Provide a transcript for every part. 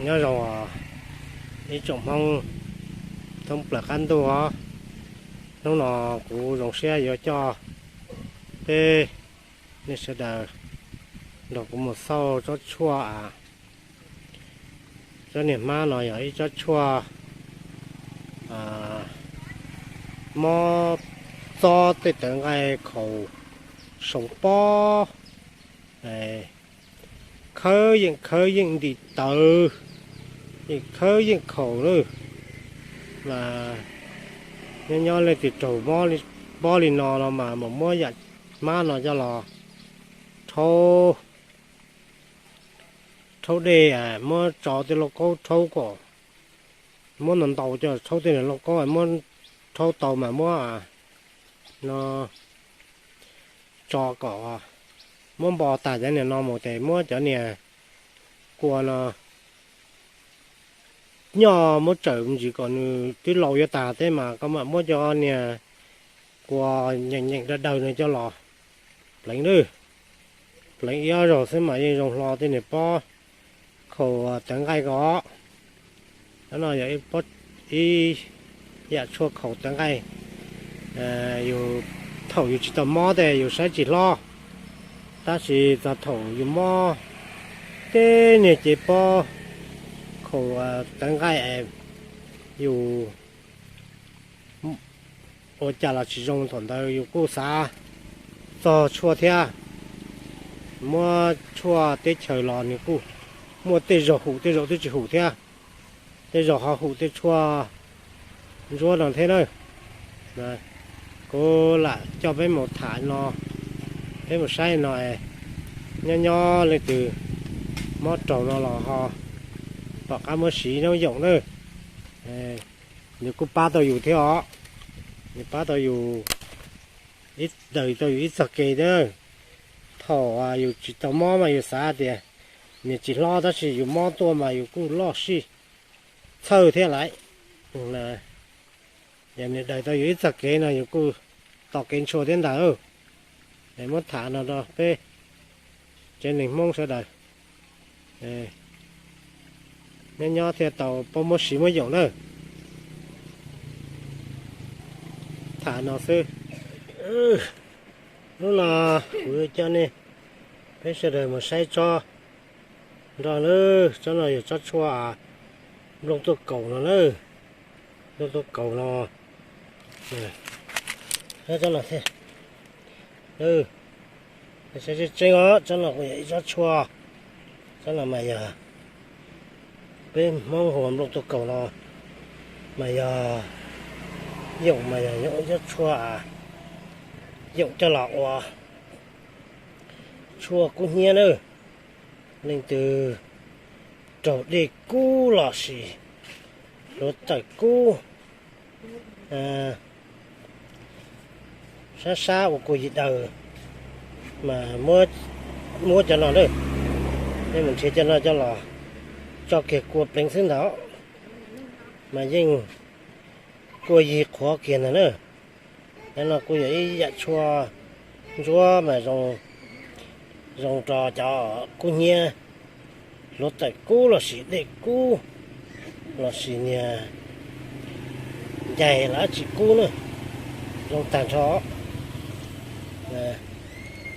Nyob zoo ib tsoom Hmoob thoob plaws qab ntuj os. Hnub no kuv zoo siab yuav coj peb nej sawv daws nrog kuv mus xauj tsob tshuaj. Tsob niag hmab no yog ib tsob tshuaj mob txob tej tawv nqaij khaus soo pob. Khawb yeej khawb yeej nti tawv, yeej khawb yeej khaus lawm. Mas nyob nyob leej twg raug mob li no los mas mus muab yam hmab no coj los rhaub, rhaub dej, muab tso tej lauj kaub rhaub kom muab ntau ntau coj rhaub tej lauj kaub, muab rhaub tau mas muab no tso kom muab npo tas cov niag no mus ces muab cov niag kua no nyob muab tsawm ntsis kom nws twb laus yuav tas thiab mas koj mam muab cov niag kua nyeem nyeem dawb dawb no coj los pleev lawm. Pleev ib ob zaug xwb mas yeej zoo hlo tej niag pob khaus tawv nqaij ko. Cov no yog ib yam tshuaj khaus tawv nqaij. Yus thaum yus tsis tau mob tej yus saib tsis hlob, tab sis txog thaum yus mob tej niag cev pob khaus tawv nqaij es yus ua cas los tsis zoo, thaum ntawd yus kuj xav txog tshuaj thiab. Muab tshuaj teb chaws los nws kuj muaj tej zaug hum tej zaug twb tsis hum thiab, tej zaug ho hum tej tshuaj ntsuab no thiab na. Kuv lam coj peb mus tham no, peb mus saib no, nyob nyob leej twg mob raug no los ho tom qab muab siv noob yoom na. Nws kuj pab tau yus thiab os, nws pab tau yus, daws tau yus ib txoj kev thiab. Thaum yus tsis tau mob mas yus xav tias nws tsis hlob, tab sis yus mob tuaj mas yus kuj loj sij txhawj thiab lawm. Yog nws daws tau yus ib txoj kev no yus kuj tos kev ntshua thiab ntag. Es muab tham no rau peb tsev neeg Hmoob sawv daws nyob nyob thiaj tau paub muab siv muab yoom na. Tham no xwb. Hnub no kuv coj nej peb sawv daws mus saib tsob nrog lawm. Tsob no yog tsob tshuaj nplooj tuaj kaus no na. Nplooj tuaj kaus no, tsob no thiab. Saib tseeb tseeb os, tsob no kuj yog ib tsob tshuaj. Tsob no mas yog peb Hmoob hu ua nplooj tuaj kaus no, mas yog yoom mas yog yoom ib tsob tshuaj yoom coj los ua tshuaj kub hnyiab na. Leej twg raug dej kub los sis hluav taws kub, sab sab ua kua yig daws, mas muab cov no na, nej mus nrhiav cov no coj los tso kiag kua pleev xwb ntag, mas yeej kua yig qhuav kiag ntag na. Cov no kuj yog ib yam tshuaj ntsuab mas zoo rau cov kub hnyiab, hluav taws kub los sis dej kub los sis niag ncaig los dab tsi kub na, zoo tag nrho.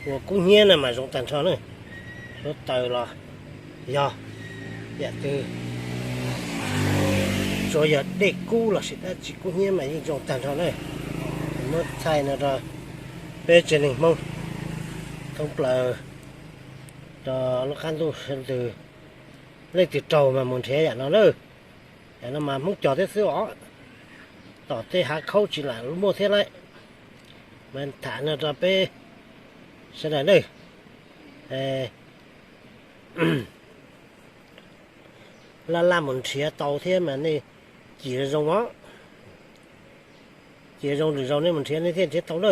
Ua kub hnyiab na mas zoo tag nrho na, hluav taws los yog yam twg, tsuas yog dej kub los sis dab tsi kub hnyiab mas yeej zoo tag nrho na. Muab thaij no rau peb tsev neeg Hmoob thoob plaws rau lub qab ntuj sawv ntws, leej twg raug mas mus nrhiav yam no na. Yam no mas Hmoob cog thiab xwb os, tom tej hav khaub tsis lam muaj thiab lauj. Mas tham no rau peb sawv daws na. Laj laj mus nrhiav tau thiab mas nej cim zoo os. Cim zoo lwm zaus nej mus nrhiav nej thiaj nrhiav tau na.